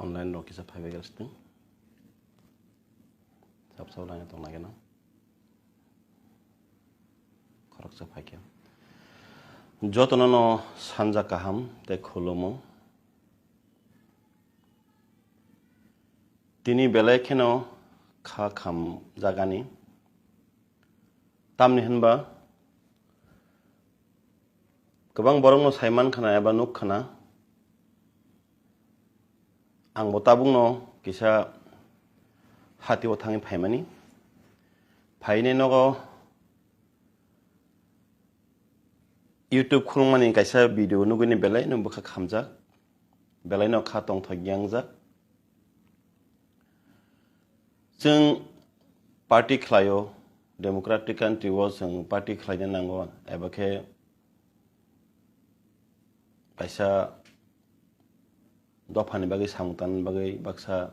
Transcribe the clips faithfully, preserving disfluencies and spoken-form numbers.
Online rok kisa phaibai gas tong. Sab sab laina tong lagi na. Khoroksa phaikhe. Jotono no sanja kaham tei khulumo. Tini belai kheno kha kham jagani. Tamni hinba kwbang borokno saiman khana eba nuk khana. Angbo tabukno kisa hatio thangwi phaimani. Phainai nogo YouTube khulumani kaisa video nugwini belaino bwkha khamjak, belaino kha tongthok yangjak. Chwng party khlaio, democratic country o chwng party khlaina nango, eba khe kaisa dophani bagwi samung tangna bagwi baksa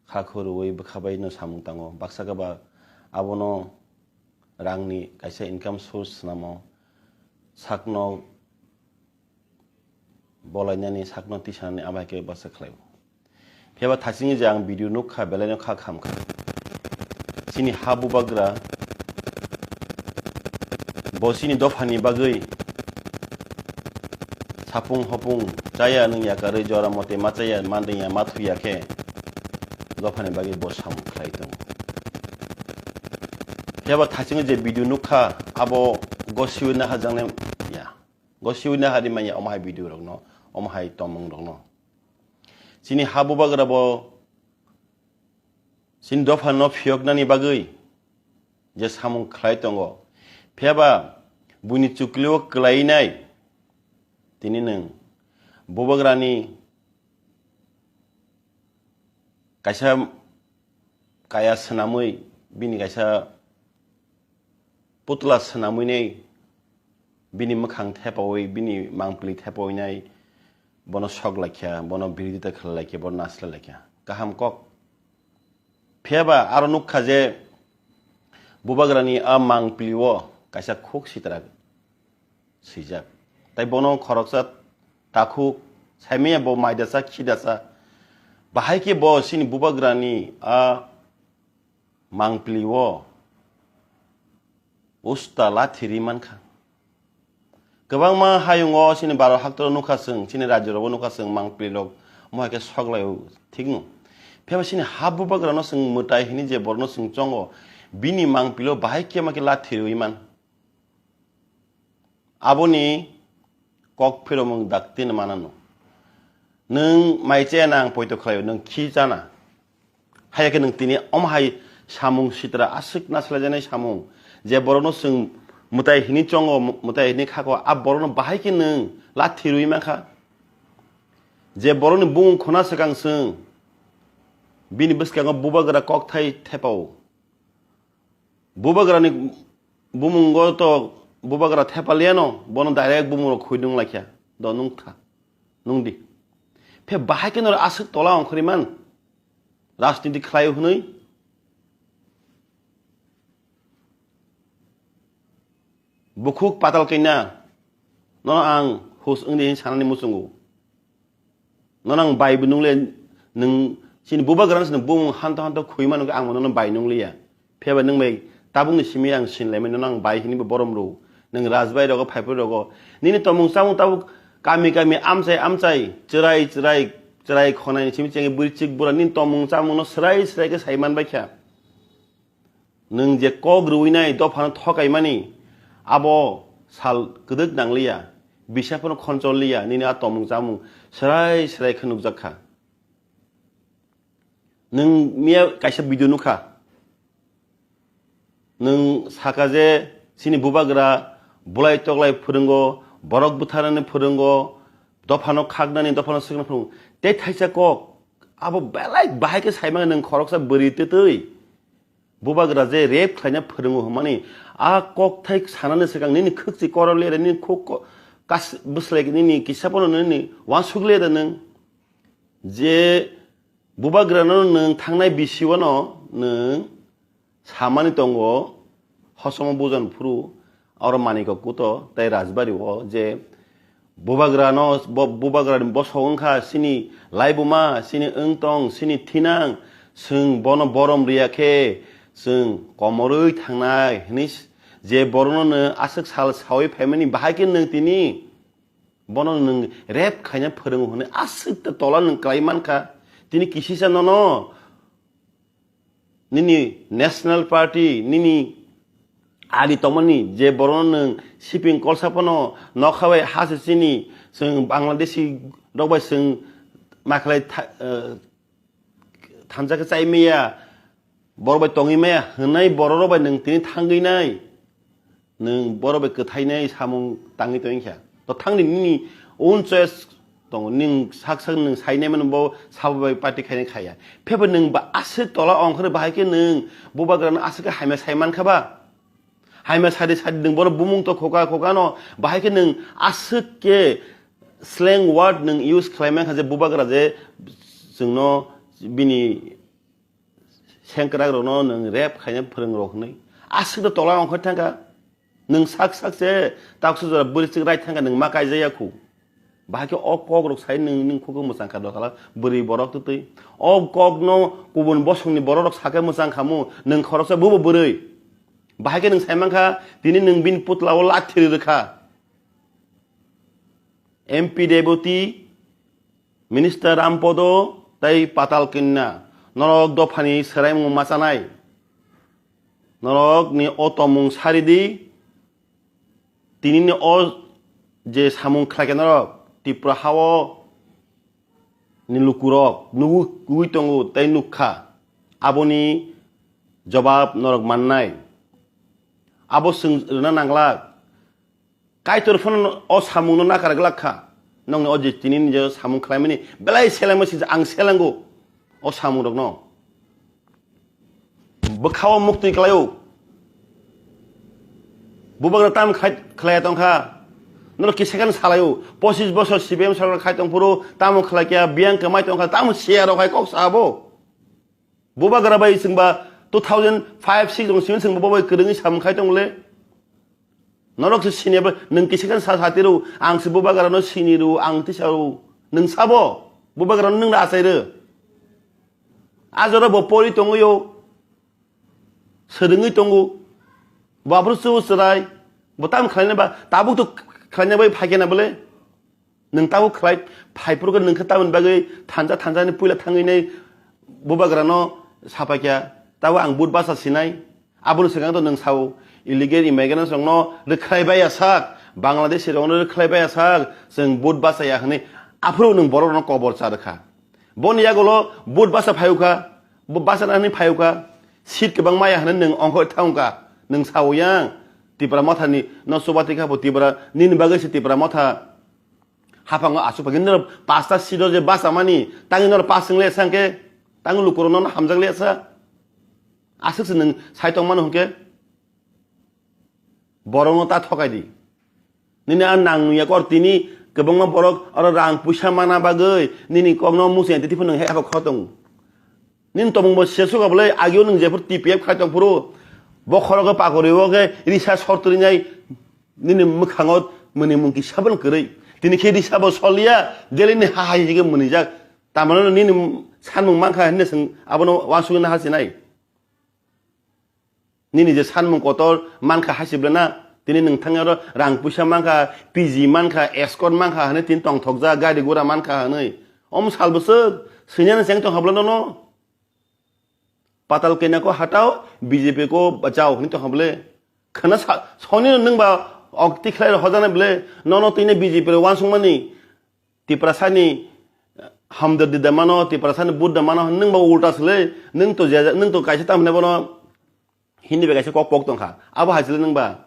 kha khorwi bwkha bai no samung tango, baksa khe ba abono rangni kaisa income source swnamo, sakno bolainani, sakno tisanani abo hai khe baksa khlaio. Phiya ba thachingwi je ang video nukha, belaino kha khamkha. Chini ha bubagra bo chini dophani bagwi sapung hopung chaya nwng yakarwi jora mote ma chaya, ma dwngya, ma thuya khe dophani bagwi bo samung khlai tongo. Phiya ba thachingwi je video nukha, abo gosiwi naharjaknai ya. Gosiwi nahari manya omo hai video rokno, omo hai tongmung rokno. Chini ha bubagra bo chini dophano phiyoknani bagwi je samung khlai tongo, phiya ba buini chuklio kwlainai tini nwng bubagrani kaisa kaya swnamwi, bini kaisa putla swnamwinai bini mwkhang thepawi, bini mangpili thepawinai bono sok laikha, bono birodita khlai laikha, bono naslai laikha. Kaham kok. Phiya ba aro nukha je bubagrani a mangpili o kaisa khuk sitra swijak. Tai bono khoroksa takhuk saimanya bo maidasa, khidasa. Bahai khe bo chini bubagrani a mangpili o usta lathi ri mankha. Kwbangma hayung o chini Bharat haktor nukha chwng, chini rajyo rogo nukha chwng, mangpili rok mohai khe sok lai o, thik no. Phiya ba chini ha bubagra no chwng mwtai hini je borok no chwng chongo, bini mangpili o bahai khe ma khe lathi rwi man. Aboni kok phiromung dakti no manano. Nwng mai chaya na ang poito khlaio, nwng khi chana. Haya khe nwng tini omo hai samung sitra aswk naslajanai samung, je borokno chwng mwtai hini chongo, mwtai hini khako, a borokno bahai khe nwng lathi rwi mankha. Je borokni bumung khuna swkang chwng bini bwskango bubagra kokthai thepao. Bubagrani bumungo to bubagra thepaliano, bono direct bumungrok khuidung laikha. Do nungtha, nungdi. Phe bahai khe noro aswk tola ongkhorwi man? Rajniti khlai hwnwi? Bukhuk patal kaina, nono ang hus wngdi hwnwi sanani muchungo. Nono ang bai bo nungle, nwng chini bubagrano chini bumung hanto hanto khwi mano khe ang bo nono bai nungliya. Phiya ba nwng bai tabukni simi ang sinlaimani, nono ang bai hwnwi bo borom rw. Nwng rajbai rogo, phaiphuru rogo. Nini tomung chamung tabuk kami kami amchai amchai, chwrai chwrai, chwrai khonai simi chengwi bwrwi chik bura nini tomung chamungno swrai swrai khe sai man bai kha. Nwng je kok rwinai dophano thokaimani, abo sal kwdwk nangliya, bisa phano khonchol liya, nini a tomung chamung swrai swrai khe nukjak kha. Nwng miya kaisa video nukha, nwng saka je chini bubagra bulai toklai phwrwngo, borok butharnani phwrwngo, dophano khaknani, dophano swkna phwrwngo. Tei thaisa kok, abo belai bahai khe saimanya nwng khoroksa bwrwi twtwi. Bubagra je rape khlaina phwrwngo hwnmani, a kokthai sanani swkang nini khwkchi koror le, nini khuk ko-, kas-, bwslai nini kisa pono nini uansuk le da nwng. Je bubagrano nwng thangnai bisi uano nwng samani tongo, hosomo bujon phuru oro Maniko Kuto tei Rajbari o je Bubagrano, bo-, bubagrani bosong wngkha, chini laibuma, chini wngtong, chini thinang, chwng bono borom riya khe, chwng komorwi thangnai hwnwi s-, je borokno nwng aswk sal saui phaimani, bahai khe nwng tini bono nwng rep khaina phwrwngo hwnwi aswk ta tola nwng klai mankha. Tini kisisa nono nini National Party, nini ali tongmani je borokno nwng siping kolsa phano nokha bai ha se chini, chwng Bangladeshi rok bai chwng makhlai tha-, eh, thansa khe chai maya, borok bai tongwi maya hwnwi borok rok bai nwng tini thangwi nai. Nwng borok bai kwthainai samung tangwi tongwi kha. To thangni nini own choice tongo. Nwng sak sak nwng sainai mano bo sabo bai party khainai khaya. Phebo nwng ba aswk tola ongkhorwi bahai khe nwng bubagrano aswk khe hamya sai mankha ba? Hamya sadi sadi nwng borok bumung to khoka khoka no bahai khe nwng aswk khe slang word nwng use khlai mankha je bubagra je chwngno bini sengkrak rokno nwng rep khaina phwrwng rok hwnwi. Aswk no tola ongkhor thangkha. Nwng sak sak se taksu jora bwrwi chwk rai thangkha nwng ma kaijaya khu. Bahai khe o kok rok sai nwng nwng khukuk mwchang kha dokhala bwrwi borok twtwi. O kok no kubun bosongni borok rok sakhe mwchang khamu nwng khoroksa bubo bwrwi. Bahai khe nwng sai mankha tini nwng bini putla o lathi rwkha. M P Deputy Minister Rampodo tei Patal Kanya, norok dophani swraimung machanai. Norok ni o tongmung sari di, tini ni o je samung khlai khe norok Tripura hao ni lukurok nugwi, nugwi tongo tei nukha. Aboni jobab norok mannai. Abo swng rwna nanglak. Kaitor phano o samungno nakar glak kha. Nokni o je tini ni je samung khlaimani belai selengma sijak ang selengo o samungrokno. Bwkhao muktwi klaio. Bubagra tam khai-, khlaiya tongkha. Norok kisa khe salaio. Pochis bosor C P M sorkar khai tongphuru tamo khlaikya, biyang kwmai tongkha, tamo siya rok hai kok sabo. Bubagra bai chwngba two thousand five six jong simi chwngba bo bai kwrwngwi samung khai tong le. Norok se sini abo nwng kisa khe sa sati rw, ang se bubagra no sini rw, ang tisa rw. Nwng sabo bubagra no nwng ra achai rw. Ajoro bo pori tongwi o. Swrwngwi tongo. Bo aphuru chubu chwrai. Bo tamo khlaina ba, tabuk to khlaina bai phaikhe na bole. Nwng tabuk khlai phaiphuru khe nwng khe tamoni bagwi thansa thansa ni puila thangwi nai bubagra no sapaikha. Tabuk ang but basa sinai. Aboni swkang to nwng sao illegal immigrants rokno rwkhlai baiya sak, Bangladeshi rokno rwkhlai baiya sak, chwng but basa ya hwnwi aphuru nwng borok rokno kobor cha rwkha. Boni yagulo but basa phaiukha, bo basa nani phaiukha, seat kwbang maya hwnwi nwng ongkhor thangkha, nwng sao yang Tipra Motha ni no chubatikha bo Tipra nini bagwi se Tipra Motha haphango asuk phagin noro pasta seat o je basa mani, tangi noro pass wng le sangke, tangi lukurok nono hamjak le sa, aswk se nwng sai tong mano hwnkhe. Borokno ta thokai di. Nini a nang nuya kor tini kwbangma borok oro rang puisa mana bagwi nini kokno muchung tei phano nwng heko khotong. Nini tongmung bo sesu ka bwlai agio nwng jephuru T P F khai tong phuru bo khorogo pakori o khe risa sortri nai nini mwkhango mwnwi mung kisa bo kwrwi. Tini khe risa bo soliya jelini ha hai hige mwnwijak. Tamano nini sanmung mankha hinwi swng abono uansugwi naha sinai. Nini je sanmung kotor mankha hasible na, tini nwng thangya oro rang puisa mankha, P G mankha, escort mankha hwnwi tini tongthokjak, gari gura mankha hwnwi. Om sal bwswk, swinyani cheng tong habla nono. Patal kena ko hatao, B J P ko bachao hwnwi tong habla. Khana sa, soni nwng ba ok tikhlai hojanai ble, nono tini B J P ro uansukmani. Tiprasani hamdordi da mano, Tiprasani but da mano, nwng ba ulta sile, nwng to je, nwng to kaisa tam hwnwi bono Hindi bai kaisa kok pok tongkha. Abo hai sile nwng ba,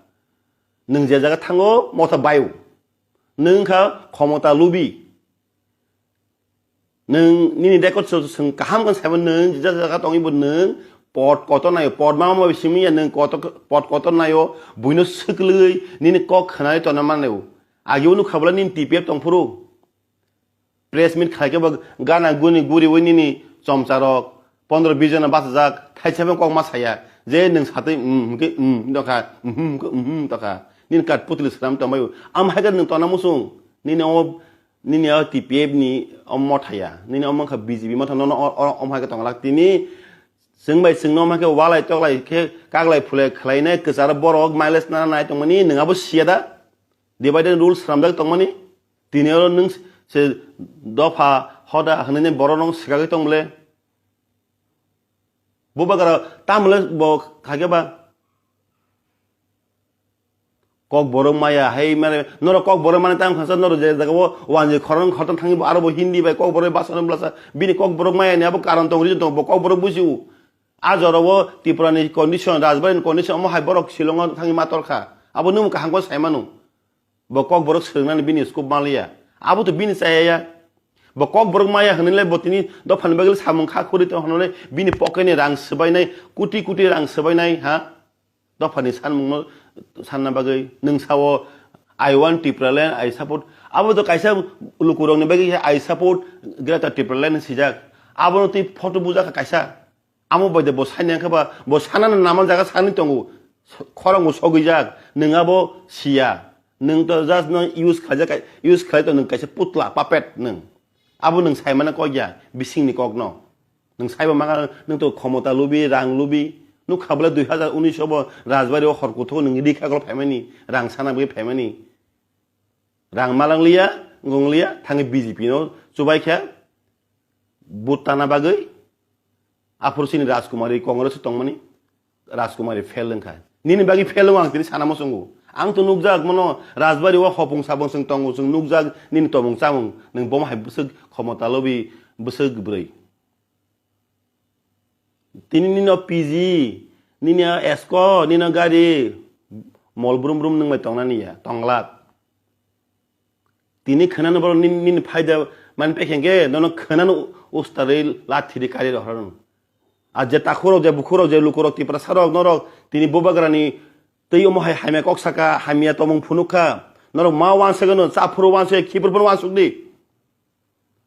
nwng je jaga thango motha baio. Nwng kha khomota lubi. Nwng nini record so swng kaham khe saibo nwng je jaga tongwi bo nwng pot kotor naio, pot ma ma simi ya nwng kotor, pot kotor naio, buino swklwi nini kok khwnai tongna manlio. Agi unu khabla nini T P F tongphuru. Press meet khaikhe bo gana guni guriwi nini chomcharok pondro bis jona bachajak, thaisa phano kok ma saya. Je nwng satwi, mm, hwnkhe, mm, dokha, mm, hwnkhe, mm, dokha. Nini Kathputli swnam tongbaio. Am hai khe nwng tongna muchung. Nini omo, nini o T P F ni omo motha ya. Nini omo wngkha B J P motha, nono o, o, omo hai khe tonglak. Tini chwng bai chwngno omo hai khe walai toklai khe kaglai phulai khlainai kwcharo borok mileage nana nai tongmani nwng abo siya da? Divide and rule swnamjak tongmani? Tini oro nwng se dopha hoda hwnwi borok nwng swkagwi tong bole? Bubagra tamle bo khake ba? Kokborok maya hai mane norok kokborok mane tam khasa norok je jaga o wanji khorang khortang thangwi bo aro bo Hindi bai kokborok bai basa no blasa bini kokborok maya ni abo karon tong region tong bo kokborok buji u. A jora o Tripura ni condition, Rajbari ni condition omo hai borok Shillong o thangwi ma tor kha. Abo nwng kaham khe sai mano. Bo kokborok swrwngnani bini scope manliya. Abo to bini chaya ya. Bo kokborok maya hwnwi le bo tini dophani bagwi samung kha khuri tong hwnwi bini pocket ni rang swbainai, kuti kuti rang swbainai ha. Dophani sanmungno sanna bagwi nwng sao, "I want Tipraland, I support." Abo to kaisa lukurokni bagwi khe, "I support Greater Tipraland" swijak. Abono twi photo bujak kha kaisa. Amo bai de bo sani ang khe ba, bo sanani naman jaga sani tongo. Khorang bo sogwijak, nwng abo siya. Nwng to just no use khaijak, use khlai to nwng kaisa putla, puppet nwng. Abo nwng saimano kok ya, bisingni kokno. Nwng saiba maka, nwng to khomota lubi, rang lubi. Nukha bole dui hazar unis o bo Rajbari o hor kuthuk nwng rikha gol phaimani, rang sana bagwi phaimani. Rang malang liya, wngong liya, thangwi B J P no chubai kha, vote tana bagwi. Aphuru chini Rajkumari Congress o tongmani, Rajkumari fail wngkha. Nini bagwi fail wng ang tini sana muchungo. Ang to nukjak mono Rajbari o hopung sapung chwng tongo, chwng nukjak nini tongmung chamung, nwng bomo hai bwswk khomota lobi bwswk bwrwi. Tini nino P G, nini esko, nino gari, mol brum brum nwng bai tongnani ya, tonglak. Tini khwnano borok nini, nini phaida man pekhengke, nono khwnano ustarwi lathi ri kari rohorano. A je takhurok, je bukhurok, je lukurok, Tiprasarok, norok, tini bubagrani tei omo hai hamya kok saka, hamya tomung phunukha. Norok ma wansagano, chaphuru wansaya, khiphuru phano wansukdi.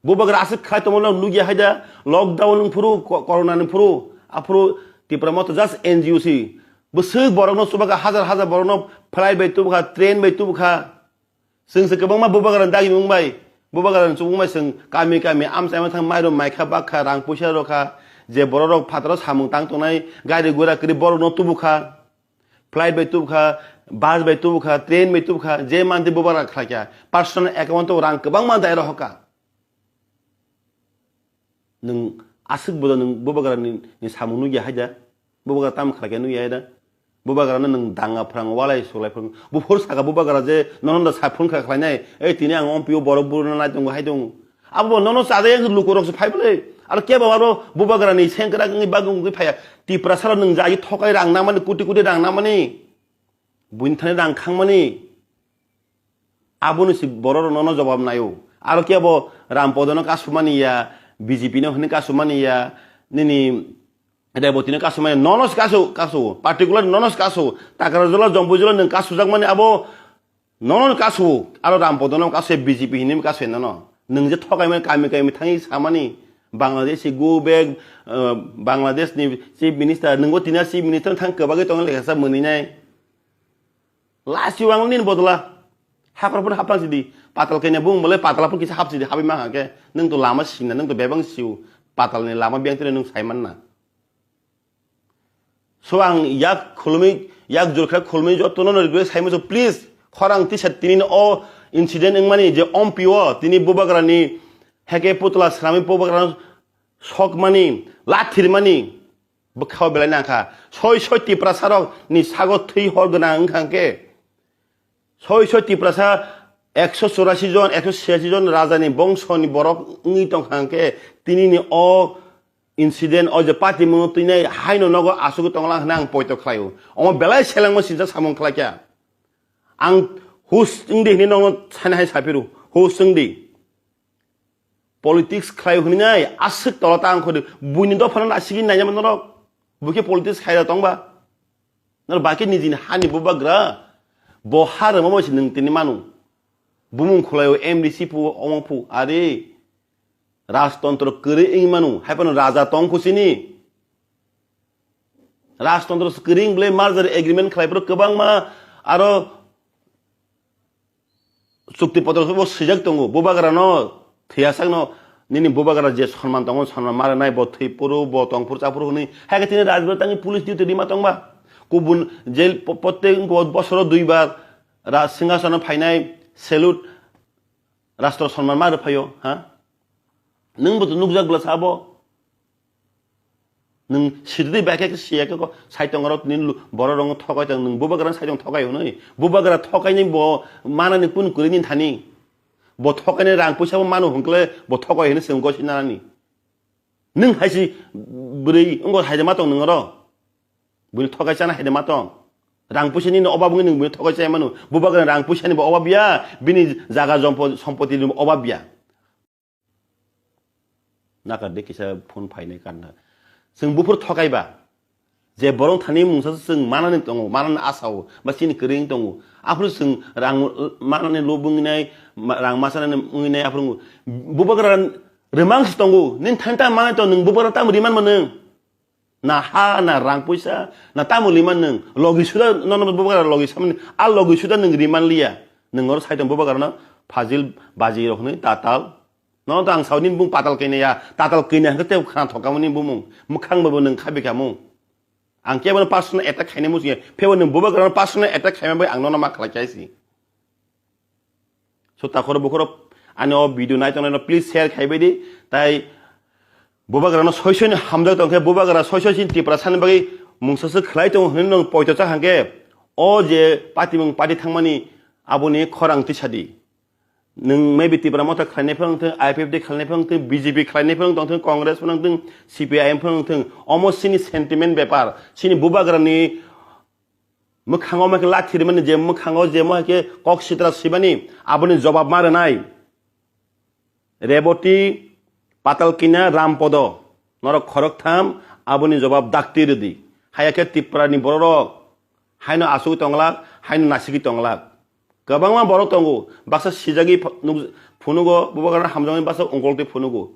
Bubagra aswk khai tongmano nukya haida, lockdown wng phuru, ko-, corona ni phuru, aphuru Tipra Motha just N G O si. Bwswk borokno chubakha, hazar hazar borokno flight bai tubukha, train bai tubukha. Chwng se kwbangma bubagrani dagimung bai, bubagrani chubung bai chwng kami kami amchaima thang mairum maikha, bakha, rang puisa rokha, je bororok phataro samung tang tongnai, gari gura kwrwi borokno tubukha, flight bai tubukha, bus bai tubukha, train bai tubukha, je mantwi bubagra khlaikha, personal account o rang kwbangma dai rohorkha. Nwng aswk bodo nwng bubagrani ni samung nukya haida? Bubagra tamo khlaikha nukya haida? Bubagrano nwng danga phrang, walai suklai phrang. Buphuru saka bubagra je nono da sa phone kha khlainai, "Ei tini ang ompio borok buruna nai tongo hai tongo." Abo bo nono chajak yang lukurok se phai bwle. Aro kebo aro bubagrani sengkrak wngwi bagwi wngwi phaiya. Tiprasarok nwng jagi thokai rang namani, kuti kuti rang namani. Buini thani rang khangmani. Aboni si borok nono jobab naio. Aro kebo Rampodono kasumani ya, B J P no hwnwi kasumani ya, nini Rebotino kasumani, nono si kasu, kasu, particular nono si kasu, Takarjala, Jompuijala nwng kasujakmani abo nono kasu, aro Rampodono kasu, B J P hwnwi kasu nono. Nwng je thokaimani kami kami thangwi samani, Bangladesh si go back, uh, Bangladesh ni Chief Minister, nwngbo tini Chief Minister thang kwbagwi tongo lekha sa mwnwi nai. Lasi wang nini bodola. Hakhor pun hapang sidi. Patal kenya bung bole patal pun kisa hap sidi habi mangha ke. Nung to lama sina, nung to bebang siu. Patal ni lama biang tene nung saiman na. So ang yak khulumi, yak jurkha khulumi joto no request saimu so please. Khorang tisa tini no o incident wngmani je ompio tini bubagrani heke putla srami bubagrano sokmani, lathirmani. Bwkhao belai nangkha. Soi soi Tiprasarok ni sago thwi hor gwnang wngkha hwnkhe, soi soi Tiprasa ekso churasi jon, ekso chhiyasi jon rajani bongsoni borok wngwi tongkha hwnkhe, tinini o incident, o je patimungno twinai haino nogo asugwi tonglang hwnwi ang poito khlaio. Omo belai selengma sinsa samung khlaikha. Ang hus wngdi hwnwi nokno sanai hai saphiru, hus wngdi. Politics khlai hwnwi nai aswk tola ta ang khodi buini dophano asigi nainama norok. Bukhe politics khaira tongba. Nor baki nijini hani bubagra. Bo ha rwma bai se nwng tini manu. Bumung khwlaio M D C phu, omo phu. Are, rajtontro kwrwi wngwi manu. Haiphano raja tong khusini. Rajtontro kwrwi wng bwle merger agreement khlai phuru kwbangma aro Chukti potro bo swijak tongo, bubagrano thwiyasak no nini bubagra je sonman tongo, sonman ma rwnai, bo thwi phuru, bo tong phuru, cha phuru hwnwi. Hai khe tini rajbari tangwi police duty rima tongba. Kubun je po-, protek bo-, bosoro duibar ra-, singhasono phainai, salute, rastro sonman ma rwphaio, ha? Nwng bo to nukjak bwla sabo. Nwng sitwtwi bai khe siya khe ko saitongrok nini lu-, bororokno thokai tong, nwng bubagrano saichung thokai hwnwi. Bubagra thokaini bo manani kunu kwrwi nini thani. Bo thokaini rang puisa bo manu hwnkhe bo thokai hwnwi chwng gosi nanani. Nwng hai se bwrwi wngkha hai de ma tong nwng oro. Buini thokai chana hai de ma tong. Rang puisa nini obab wngwi nwng buini thokai chai manu. Bubagrani rang puisani bo obab ya, bini jaga jompo-, sompotini bo obab ya. Nakar de kisa phone phainai karna. Chwng buphuru thokai ba. Je borok thani mungsa se chwng manani tongo, manani asao, ba chini kwrwi tongo. Aphuru chwng rang manani lobwi nai, ma-, rang masanani wngwi nai aphuru bubagra rwmang se tongo. Nini thani ta manai tong nwng bubagra tamo riman mano. Na ha, na rang puisa, na tamo liman nwng. Logi suda nono bubagra logi samani. A logi suda nwng riman liya. Nwng oro saiton bubagrano fajil baji rok hwnwi tatal. Nono to ang sao nini bung patal kainya ya. Tatal kainya hwnkhe tei khana thokamani bumung. Mwkhang bai bo nwng khabi kamo. Ang kebono personal attack khainai muchungya. Phebo nwng bubagrano personal attack khaima bai ang nono ma khlai khaisi. So takhoro bukhoro ani o video nai tongnai no please share khai bai di. Tai bubagrano soi soi no hamjak tong khe bubagra soi soi sin Tiprasa ni bagwi mungsa se khlai tongo hwnwi nwng poito cha hangkhe o je party mung party thangmani aboni khorang tisa di. Nwng maybe Tipra Motha khlainai phano wngthung, I P F T khlainai phano wngthung, B J P khlainai phano wngthung, Congress phano wngthung, C P I M phano wngthung, omo chini sentiment bepar, chini bubagrani mwkhango omo khe lathi rimani je mwkhango je mo hai khe kok sitra swimani aboni jobab ma rwnai. Reboti, Patalkina, Rampodo, norok khoroktham aboni jobab dakti rwdi. Haya khe Tiprani bororok haino asugwi tonglak, haino nasigwi tonglak. Kwbangma borok tongo, baksa sijagwi ph-, nuk-, phunugo, bubagrano hamjakmani baksa ongkoltwi phunugo.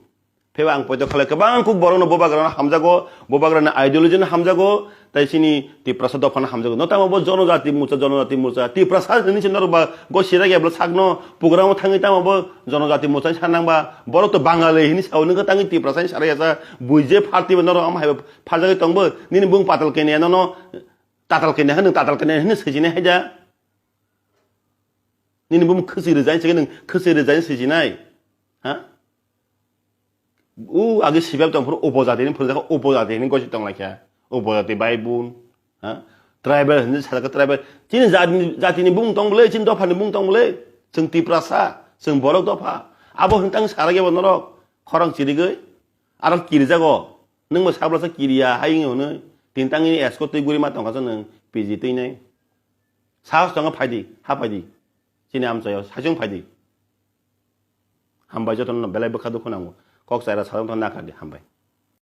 Pheba ang poito khalai kwbang kuk borokno bubagrano hamjago, bubagrani ideology no hamjago, tai chini Tiprasa dophano hamjago. No tamo bo jonojati morcha, jonojati morcha, Tiprasa hinwi se norok ba go sirak ebla sakno program o thangwi tamo bo jonojati morcha ni sanang ba, borok to Bangali hinwi sao, nokha tangwi Tiprasa ni sara yasa, buije pharti ba norok amo hai pharjagwi tongbo, nini bung Patalkania nono Tatalkania hinwi, Tatalkania hinwi swijinai haida. Nini bumung khwchwi rwjani se nwng khwchwi rwjani swijinai. Ha? U age sibak tong phuru upojati ni phuru jakha upojati ni gosi tong laikha. Upojati bai bun. Ha? Tribal hinwi sajak tribal. Chini jatini, jatini bumung tong bwle, chini dophani bumung tong bwle. Chwng Tiprasa, chwng borok dopha. Abo hwn tang sara gebo norok. Khorang chirigwi. Aro kirijago. Nwng bo sablasa kiriya hai wngwi hwnwi. Tini tangni escort twi guri ma tongkha chwng P G twi nai. Sahos tongo phaidi, ha phaidi. Chini amchaio, saichung phaidi. Hambai jotono belai bwkha dukhu nango. Kok chaira sajak tongna nakardi, hambai.